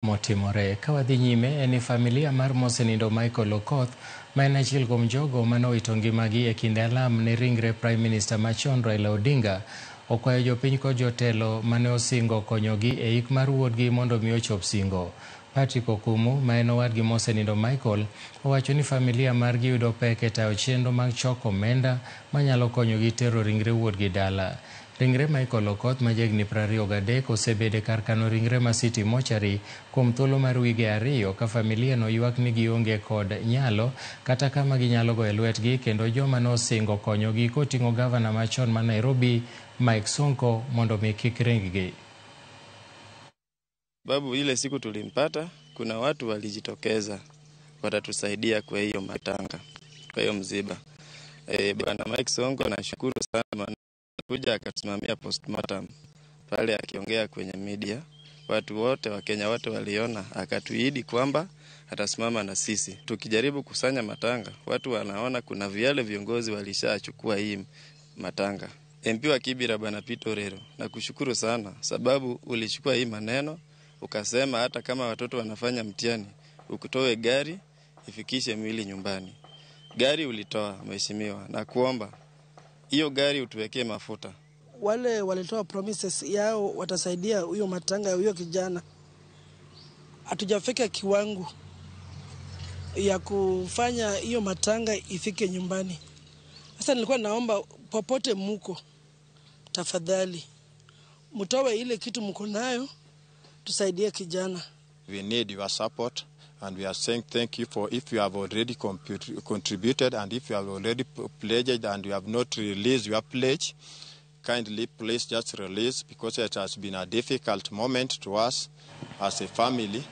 Motimore. Ka wadhi nyime en ni familia mar mosenindo Michael Okoth, ma en achiel kuom jogo mane owito ngimagi e kinde alam ne ringre Prime Minister machon Raila Odinga, okwayo jopiny kod jotelo mane osingo konyogi e ik mar wuodgi mondo mi ochop singo. Patrick Okumu, ma en owadgi mosenindo Michael, owacho ni familia margi yudo pek e tayo chenro mag choko omenda manyalo konyogi tero ringre wuodgi dala. Ringre Michael Okoth ma jahigni 23 osebedo e kar kano ringre ma City Mortuary kuom thuolo mar wige 2 ka familia no ywak ni gionge kod nyalo kata kama ginyalo goyo lwetgi kendo joma nosingo konyogi koting'o gavana machon ma Nairobi Mike Sonko mondo mi kik ring-gi. Babu ile siku tulimpata, kuna watu walijitokeza watatusaidia kwa hiyo matanga, kwa hiyo mziba. Bwana Mike Sonko nashukuru sana maana kuja akasimamia postmortem pale akiongea kwenye media, watu wote wa Kenya wote waliona, akatuahidi kwamba atasimama na sisi. Tukijaribu kusanya matanga, watu wanaona kuna viale viongozi walishachukua hii matanga. MP wa Kibra Bwana Peter Orero, nakushukuru sana sababu ulichukua hii maneno ukasema hata kama watoto wanafanya mtihani ukutoe gari ifikishe mwili nyumbani. Gari ulitoa mheshimiwa, na kuomba hiyo gari utuwekee mafuta. Wale walitoa promises yao watasaidia huyo matanga huyo kijana, hatujafika kiwango ya kufanya hiyo matanga ifike nyumbani. Sasa nilikuwa naomba popote muko, tafadhali mtoe ile kitu mko nayo tusaidie kijana. We need your support and we are saying thank you for if you have already contributed and if you have already pledged and you have not released your pledge, kindly please just release, because it has been a difficult moment to us as a family.